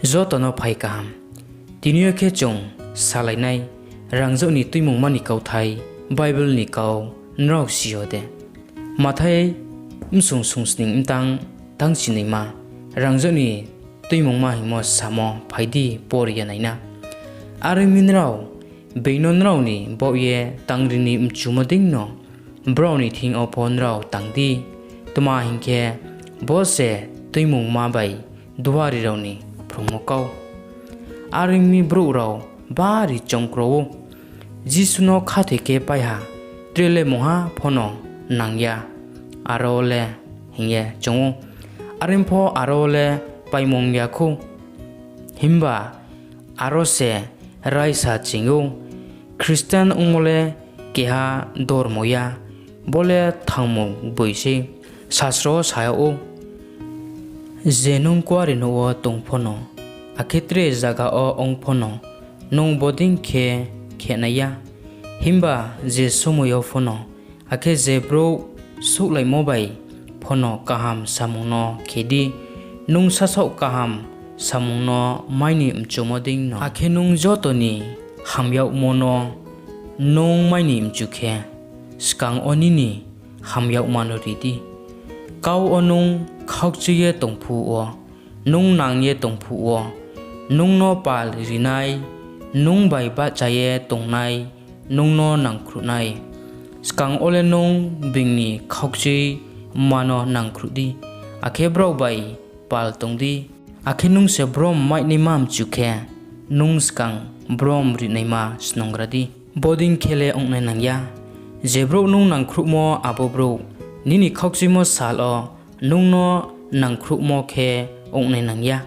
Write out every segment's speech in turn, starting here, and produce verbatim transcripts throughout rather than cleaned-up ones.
Joto no phai kaham. Tini yo khe chung salai nai, rangzag ni tuimungma ni kauthai, Bible ni kau nrao si yo de? Mathai bsung sungsning mtang tangchinoima, rangzag ni tuimungma hingmo samo phai di, por ye nai na. Are ong mi nrao being no nrao ni baoh ye tangri ni mchumo deino brao ni thing yo pho nrao tang di. Tma hing khe, bo se tuimungma bai duari rao ni phrungmo kau. Are ong mi, brouh rao bari choungkro ou, Jisu no khathoi khe paiha, tre le mungha pho no nang ya, aro le hing ye choung ou. Are pho aro le paimung ya khou. Himba aro se raisa ching ou, Khristian ongmo le keha dormo ya, bo le thangmung gboi sei. Sasro wo sa yag ou, Je nung kuarenouh wo tong pho no, akhe tre zaga wo ong pho no, nung bodei khe khenai ya. Himba je somoi yo pho no, akhe je brouh souhlaimo bai pho no kaham samung no khe di, nung sasaoh kaham samung no mai ni mchumo deino. Akhe nung joto ni ham yagmo no nung mai ni mchu khe, skang wo nini ham yagma no ri di. Kau wo nung khaukchui ye tong phuh wo, nung nang ye tong phuh wo, nung no pal rinai, nung bai bahcha ye tongnai, nung no nangkhruh nai. Skang wo le nung being ni khaukchuima no nangkhruh di, akhe brao bai pal tong di. Akhe nung se brom mainaima mchu khe, nung skang brom rinaima snungra di. Bodei khe le ong nai nang ya, je brouh nung nangkhruhmo abo brouh nini khaukchuimo sal wo nung no nangkhruhmo khe ong nai nang ya.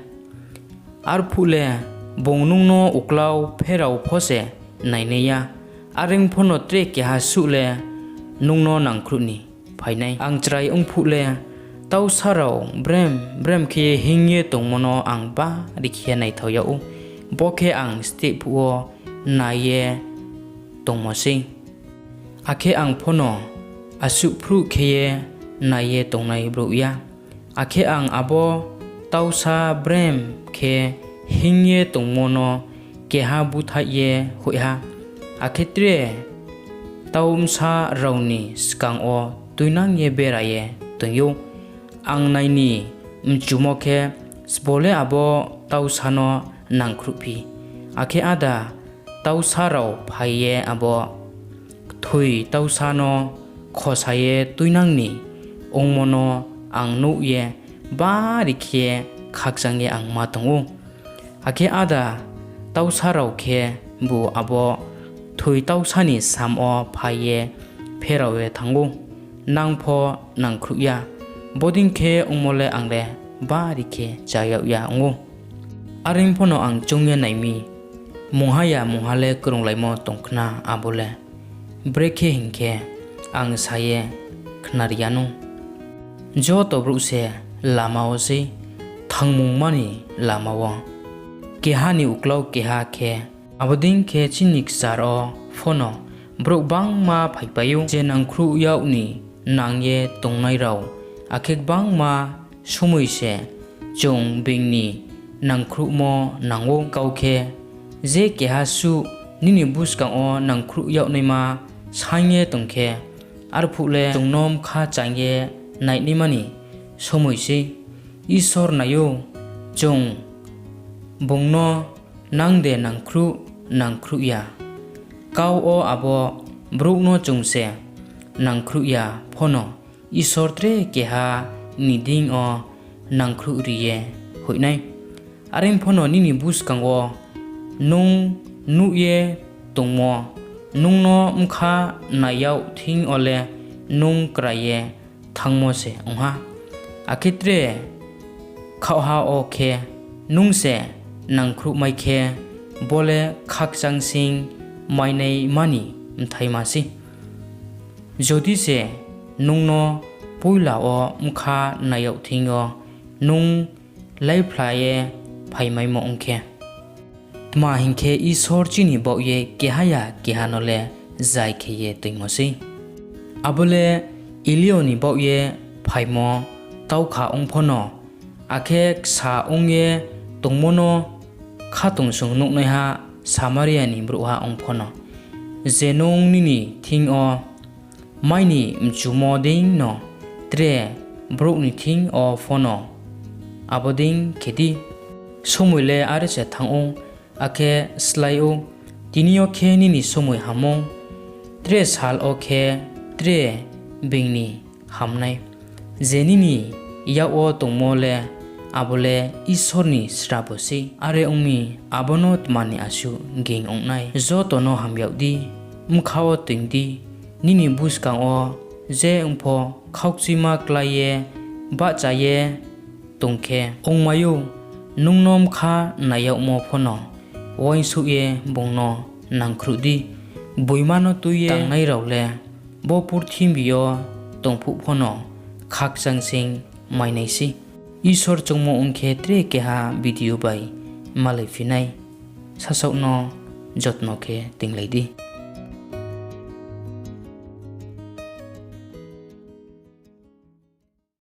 Arphuh le bung nung no uklau pherao pho se nainai ya, are ong pho no tre keha suh le nung no nangkhruh ni phai nai. Ang chrai ong phuh le, tausa rao brem brem khe ye hinng ye tongmo no ang bari khe naithao yag ou, bo khe ang steh phuh wo nai ye tongmo sei. Akhe ang pho no asuh phruh khe ye nai ye tongnai brouh ya. Akhe ang abo tausa brem khe hinng ye tongmo no keha búthaih ye hoih ha, akhe tre tau bsa rao ni skang wo tuinang ye bera ye toing ou. Ang nai ni mchumo khe, sbo le abo tausa no nangkhruhphi? Akhe áda tausa rao phai ye abo kthoi tausa no khosa ye tuinang ni ongmo no ang nuh ye bari khe khakchang ye ang ma tong ou. Akhe áda tausa rao khebu abo kthoi tausa ni samm wo phai ye pherao ye thanng ou, nang pho nangkhruh ya. Bodei khe ongmo le ang le bari khe cha yag ya ong ou. Are ong pho no ang choung ye nai mi, mungha ya mungha le krunglaimo tong khna, abo le brekhe hing khe, ang sa ye khnari yanou. Joto brouh se lama wo sei, thangmungma ni lama wo, keha ni uklau keha khe. Abo dei khe chini kchar wo pho no brouh gbangma phaipai ou, je nangkhruh yag ni nang ye tongnai rao, akhe gbangma somoi se chung being ni nangkhruhmo nang ou. Kau khe, je keha suh nini buskang wo nangkhruh yag naima saing ye tong khe, arphuh le chung no bkha chang ye nainaima ni somoi sei. Isor nai ou, chung bung no nang de nangkhruh, nangkhruh ya. Kau wo abo brouh no chung se nangkhruh ya pho no, Isor tre keha ni deing yo nangkhruhri ye hoih nai. Are ong pho no nini buskang wo nung nuh ye tongmo, nung no bkha nai yag thing yo le nung krai ye thanngmo se ong ha. Akhe tre khaohha wo khe nung se nangkhruhmai khe, bo le khakchangseing mainaima ni bthaima sei. Jodi se nung no poila wo bkha nai yag thing yo nung láiphla ye phaimaimo ong khe. Tma hing khe, Isor chini baoh ye keha ya keha no le zai khe ye toingmo sei. Abo le Elio ni baoh ye phaimo taukha ong pho no, akhe ksa ong ye tongmo no khatungsung nuhnaiha Samaria ni brouhha ong phono. Je nung nini thing yo mai ni mchumo deino, tre brouh ni thing yo phono abo dei khe di. Somoi le are se thanng ou, akhe slái ou. Tini yo khe nini somoi ham ou, tre sal wo khe tre being ni ham nai. Je nini yak wo tongmo le, abo le Isor ni srabo sei. Are ong mi, abo no tma ni asuh ging ong nai? Joto no ham yag di, bkha wo toing di. Nini buskang wo je ong pho khaukchuima klái ye bahcha ye tong khe ongmai ou. Nung no bkha nai yagmo phono uaingsouh ye bung no nangkhruh di. Gboima no tui ye tangnai rao le bo purthimbi yo tong phuh phono khakchangseing mai nai sei. Isor choungmo ong khe tre keha video bai malaiphi nai. Sasaoh no jotno khe toinglai di.